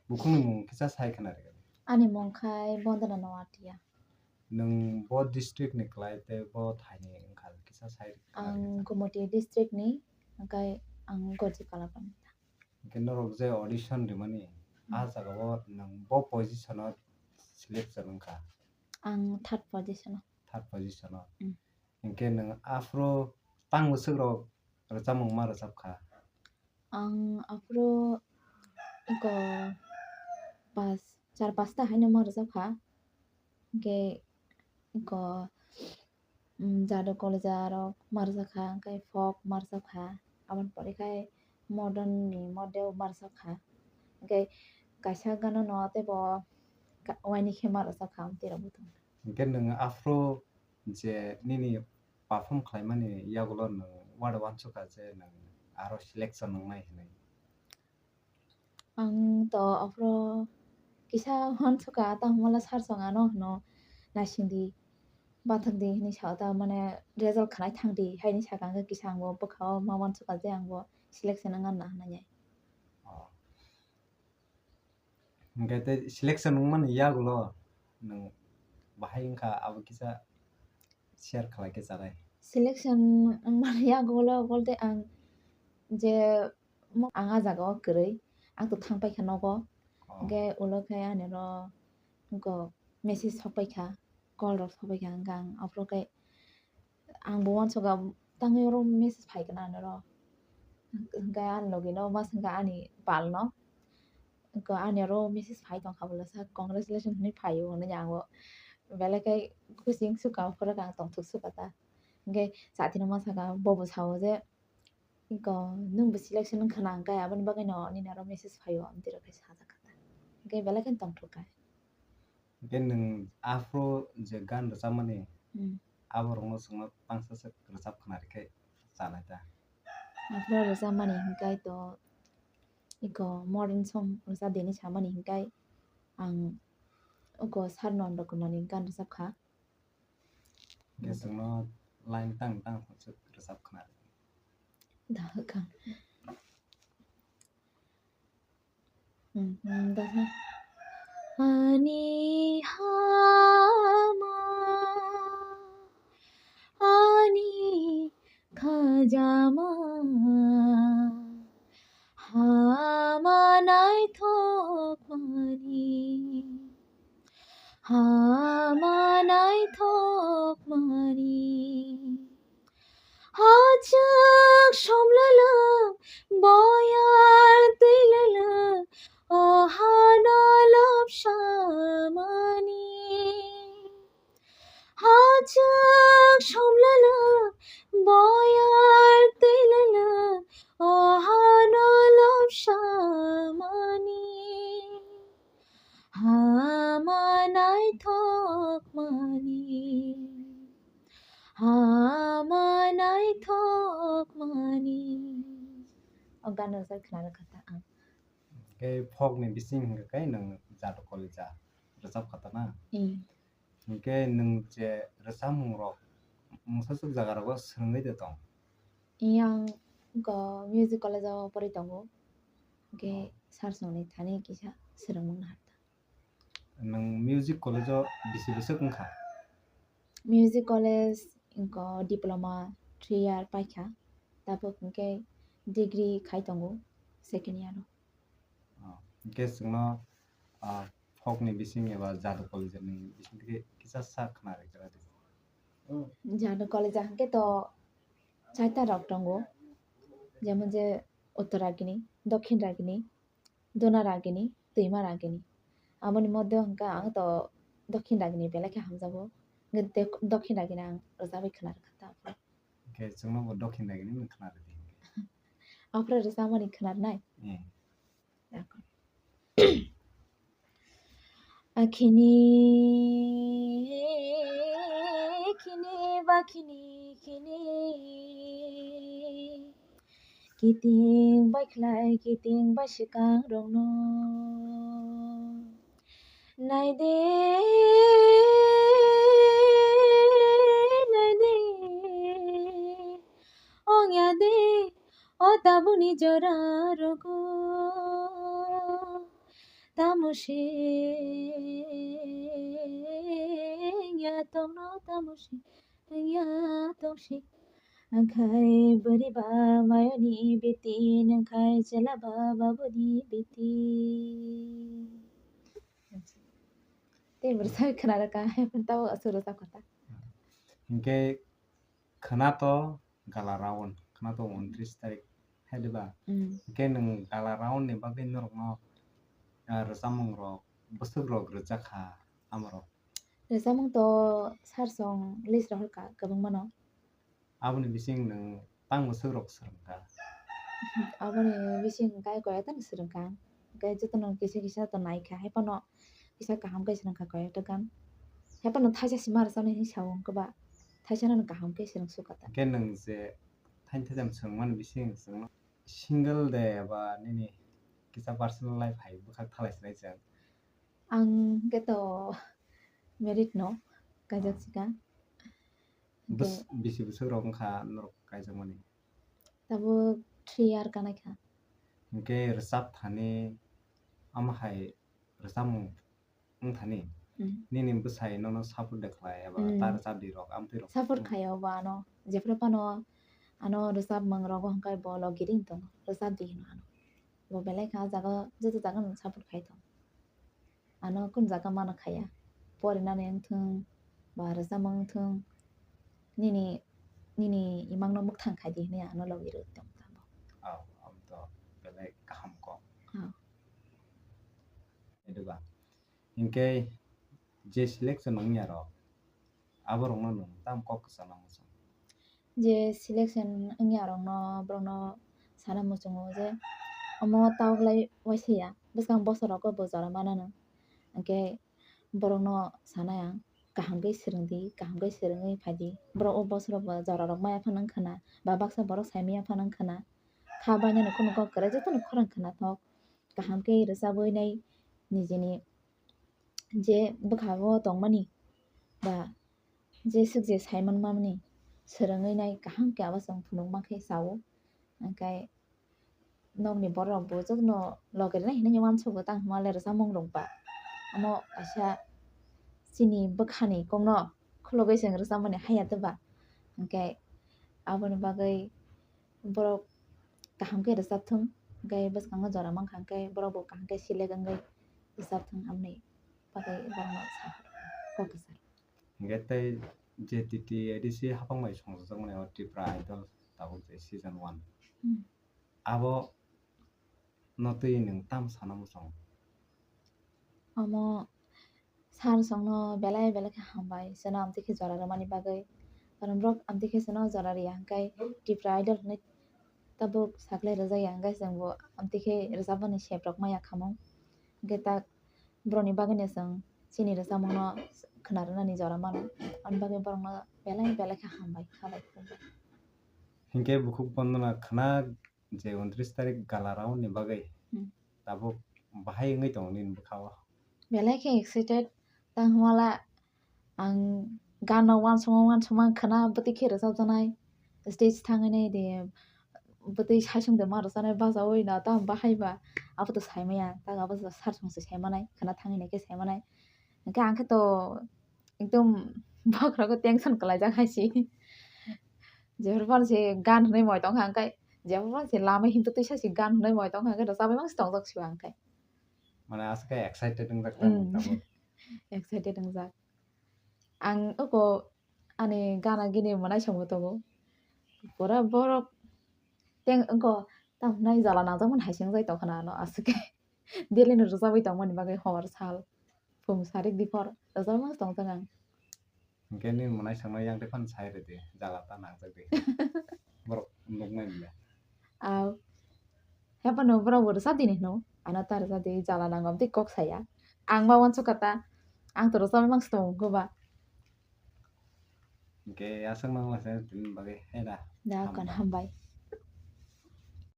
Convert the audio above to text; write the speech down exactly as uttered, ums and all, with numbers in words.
Bukhukni mung kisa sai khna rwdi. Ani mung khai Bondona Noatia. Nwng bo district ni kwlai tei bo thai ni wngkha kisa sai khna rwdi. Ang Gumoti district ni, hwnkhe ang Gorji Kalapani. Hwnkhe norok je audition rimani, hmm, ah jaga o nwng bo position o selection wngkha? Ang third position o. Third position o. Hmm. Hwnkhe nwng aphuru tang bwswk rok rwchapmung ma rwchapkha? Ang aphuru iko pas, char pasta haino ma rwchapkha. Hwnkhe iko, mm, Jadu College rok ma rwchapkha, hwnkhe folk ma rwchapkha. Aboni pore khai modern ni model ma rwchapkha. Hwnkhe kaisa gana no teibo ka-, waini khe ma rwchapkha, amtwi rok bo tongo. Hwnkhe nwng aphuru je nini perform khlaimani yagulo nwng wari uansukha je nwng aro selection wngnai hinwi? Ang to aphuru kisa uansukha, tamo mala sir song ano hwno naisingdi, bathakdi hinwi sao ta, mane result khnai thangdi haini sakha, hwnkhe kisa angbo bwkhao ma uansukha je angbo selection wngna hinwi. Oh. Hwnkhe tei selection wngmani yagulo nwng bahai wngkha, abo kisa share khlai khe chanai. Selection wngmani yagulo bolte ang je mo-, ang ah jaga o kwrwi, ang to thang paikha nogo. Oh. Hwnkhe ulo khe ani oro go message sok paikha, call rok sok paikha, hwnkhe ang aphuru khe ang bo uansukha, tangwi oro message phai kana ani oro. Hwnkhe ani logi no ma swngkha ani pal no. Hwnkhe ani oro message phai tongkha, bwlasa congratulations hinwi phaio hinwi, ang bo belai khe kuching sukha, aphuru khe ang tongthok sukha ta. Hwnkhe chati no ma sakha, bo bo sao je, "Iko nwng bo selection wngkha na, hwnkhe aboni bagwi no nini oro message phaio," amtwi rok khe sajak kha ta. Hwnkhe belai khe tongthok kha. Hwnkhe nwng aphuru je gan rwchapmani, hmm, aborokno chwngno tangsa se rwchap khna rikhe chanai ta? Aphuru rwchapmani hwnkhe to iko modern song rwchap de hinwi samani hwnkhe ang iko Sir Nondo Kumar ni gan rwchap kha. Hwnkhe chwngno line tang tang rwchap khna rikhe. Da hwkha. Hmm, hmm, da hwkha. Ani hama, ani khajama, hama naithokmani, hama naithokmani. Hachwk somlala, boyar twilala, o hano lobsamani. Hachwk somlala, boyar twilala, o hano lobsamani. Hama naithokmani, hama naithokmani. O gana rwchap khna rwkha ta ang. Hwnkhe folk ni bising hwnkhe khe nwng Jadu College rwchap kha ta na? Hmm. Hwnkhe nwng je rwchapmung rok mungsa swk jaga rogo swrwngwi de tong? Yang go music college o porwi tongo. Hwnkhe, oh, sir songni thani kisa swrwngmung nahar ta. Nwng music college o bisi bwswk wngkha? Music college wngkha diploma three year paikha, tabuk hwnkhe degree khai tongo second year o. Oh, hwnkhe chwngno, ah, folk ni bising eba Jadu College ni bising khe kisa sa khna rwkha di. Jadu College hwnkhe to chaita rok tongo, jemon je Uttaragini, Dokhin Ragini, Dona Ragini, Twima Ragini. Aboni modhyo hwnkha ang to Dokhin Ragini belai khe hamjago. Hwnkhe te Dokhin Ragini ang rwchapwi khna rwkha ta aphuru. Hwnkhe chwngno bo Dokhin Ragini no khna rwdi hwnkhe. Aphuru rwchapmani khna rwnai? Eh. Dakor. Akhini, khini, ba khini, khini. Kiting bai khlai, kiting bai swkang rokno. Naide, naide, ongya de, o tabukni jora rogo. tamo sing, ya tongno tamo sing, ya tong sing. Angkhai bwrwi ba mayoni biti, nangkhai chwla ba babuni biti. Tei bwrwi khna rwkha, tabo aswk rwchap kha ta. Hinkhe khwna to gala round, khwna to untris tarik, hai diba? Mm. Hinkhe nwng gala round ni bagwi norokno, ah, rwchapmung rok, bwswk rok rwchak kha, amorok? Rwchapmung to sir song list rohor kha kwbangma no. Aboni bising nwng tang bwswk rok swrwng kha? Aboni bising kai koi ta swrwng kha. Hinkhe jotono kisa kisa to nai kha, hai phano kisa kaham khe swrwng kha koi ekta gan. Hai phano thaisa sima rwchapnai hinwi sao wngkhe ba, thaisa no kaham khe swrwng sukha ta. Hinkhe nwng je thaini thaisa swrwngmani bising chwngno single de eba nini kisa personal life hai bwkhak thalai sinai chwng? Ang khe to married no, kaijak sika. Bwswk, bisi bwswk rok wngkha norok kaijakmani? Tabuk three year kanai kha. Hinkhe rwchap thani, omo hai rwchapmung wng thani, mm, nini bwsai nono support de khlai eba, mm, ta rwchap di rok, amtwi rok? Support khai o bo ano, jephru phano ano rwchapmung rogo hwnkhai bo logi ring tongo, rwchap di hino ano. Bo belai kha, ah jaga, joto jaga no support khai tongo. Ano kunu jaga mano khaya. Porinani wngthung, ba rwchapmung wngthung, nini, nini imangno mwkthang khai di hwnwi ano logi rw tong tamo. Oh, amo to belai kaham kok. Oh. Eduba. Hinkhe je selection wngya rok, aborokno nwng tamo kok kwchangma muchung? Je selection wngya rokno, borokno sana muchungo je omo tabuk lai waisa ya, bwskang bosorogo bo jora mananw. Hinkhe borokno sanai ang, kaham khe swrwng di, kaham khe swrwngwi phai di. Borok o bosorobo jorarok maya phano wngkha na, ba baksa borok sai maya phano wngkha na. Kha bainani kunu kok kwrwi jotono khorang khwnathok, kaham khe rwchabwi nai nijini je bwkhago tongmani ba je swk je sai manmani swrwngwi nai kaham khe abo chwng phunukma khe sao. Hinkhe nokni borok bo jotono logi rwnai hinwi uansugo, tang hwnba le rwchapmung rok ba. Omo kaisa chini bwkhani kokno khulugwi chwng rwchapmani haya twba. Hinkhe aboni bagwi borok kaham khe rwchapthung, hinkhe bwskango jora mankha, hinkhe borok bo kaham khe select wngwi rwchapthung, amoni bagwi borokno sa kok kwcharo. Hinkhe tei je T T A D C hapang bai songjakmani o Tripura Idol tabuk je season one. Hmm. Abo no twi nwng tam sana muchung? Omo sir songno belai belai khe hambai, chwngno amtwi khe jora rwmani bagwi. Karon borok amtwi khe chwngno jora rwya, hinkhe Tripura Idol hwnwi tabuk saklai rwjakya, hinkhe chwngbo amtwi khe rwchapmani sep rok maya khamung. Hinkhe tak borokni bagwino chwng chini rwchapmungno khwna rwnani jora mano. Aboni bagwi borokno belai belai khe hambai, khabai khulumbai. Hinkhe bukhuk bondona khwna je untris tarik gala round ni bagwi, hmm, tabuk bahai wngwi tongo nini bwkha o? Belai khe excited, tang hwnba le ang gano uansukma uansukma khwna bwtwi khe rwchapjaknai, stage thangwi nai de bwtwi saichung de ma rwchapnai bachaui no tamo bahai ba, abo to sai maya, tak abo sir song se sai manai, khwna thangwi nai khe sai manai, hinkhe ang khe to ekdom bokhorogo tension kwlaijak hai se. Jephru phano se gan hwnwi moi tongkha, hinkhe jephru phano se lama hinto twisa se gan hwnwi moi tongkha, hinkhe rwchabwi mangse tongjak se ang khe. Mane aswk khe excited wngjak ta. Mm. Tabuk excited wngjak. Ang oko ani gana gini mwnaisongbo tongo. Pura borok teng oko tamo nai jala nangjakmani hai se wngjai tongkha na ano aswk khe. Daily no rwchabwi tongmani bagwi hor sal. Phung sarik diphor rwchapmung tongthok ang. Hinkhe nini mwnaisongno yang tei phano sai rwdi, jala ta nangjak di. Borok nuknai le. Aw. Hephano borok bo rwchap dini hino. Ano ta rwchap di, jala nango amtwi kok saya. Ang ma uansukha ta. Ang to rwchapmung se tongo ba. Hinkhe aswk nang masa tini bagwi hai da. Da kon hambai.